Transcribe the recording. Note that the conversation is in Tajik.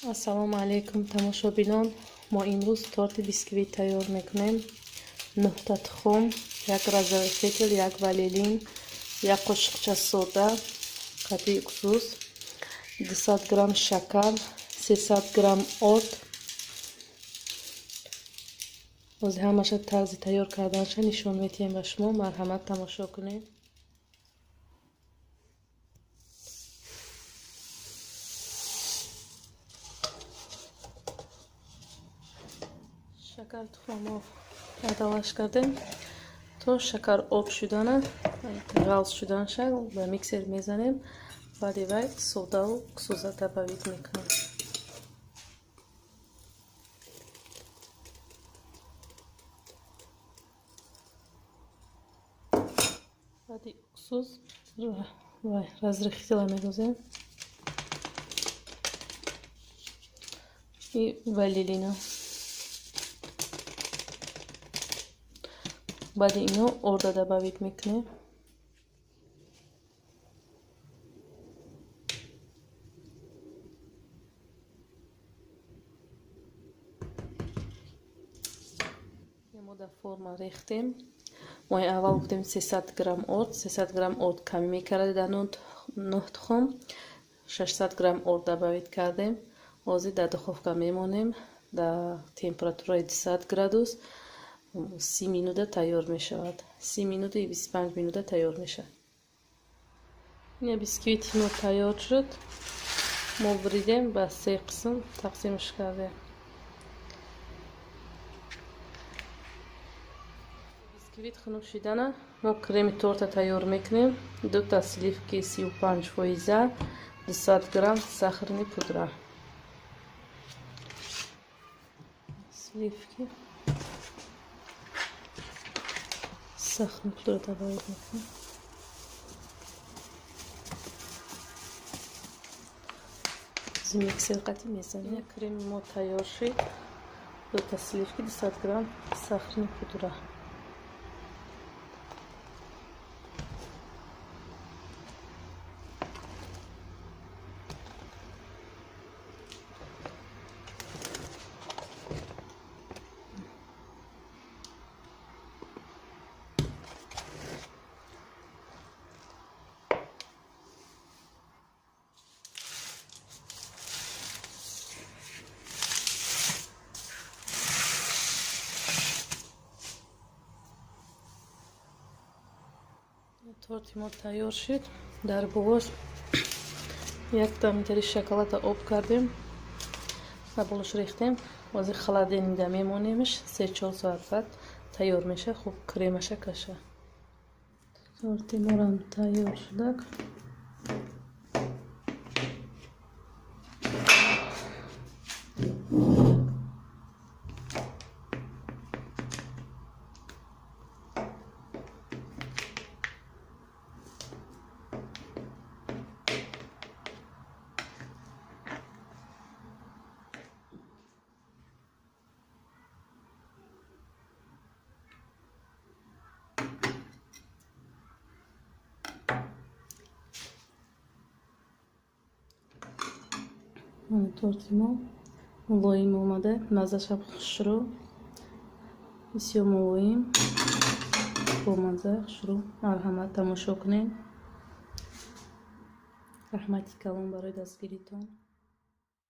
Ассалому алайкум, тамошобинон. Мо имрӯз торти бисквит тайёр мекунем. Нӯҳта тухм, як разрыхлитель, як ванилин, як қошиқча сода, қатъи уксус, 200 грамм шакар, 300 грамм орд. Ҳозир ҳамаша тарзи тайёр карданаша нишон медиҳем ба шумо. Марҳамат, тамошо кунед. Шакар тухмамо аралаш кардем, то шакар об шудана, ғалз шуданаша ба миксер мезанем. Баъди вай содаву уксуса добавить мекунем. Баъди уксус вай разрыхлитель а медозем и ванилина. Баъди ино орда добавить мекунем. Мо дар форма рехтем. Мо аввал гуфтем 300 грамм орд, 300 грамм орд камӣ мекарда дар нӯҳ тухм, 600 грамм орд добавить кардем. Ҳозир дар духовка мемонем дар температураи 200 градус, 30 минута тайёр мешавад. 30 минута и 25 минута тайёр мешавад. Ина бисквити мо тайёр шуд. Мо буридем, ба се қисм тақсимш кардем. Бисквит хунук шидана мо креми торта тайёр мекунем. Дута сливки 35 фоиза, 200 грамм сахарный пудра, сливки, сахарный пудра добавить мекунем. Миксер қатӣ мезанем. Креми мо тайёр шид. Дута сливки, 200 грамм сахарный пудра. Торти мо тайёр шуд. Дар болош якта митари шоколада об кардем ва болош рехтем. Ҳозир холодильник да мемонемш, 3-4 соат баъд тайёр меша, хуб кремаша каша. Торти морам тайёр шудак. Торти мо мулоим омада, маззашам хушрӯ, бисёр мулоим, бомазза, хушрӯ. Марҳамат, тамошо кунед. Раҳмати калон барои дастгиритон.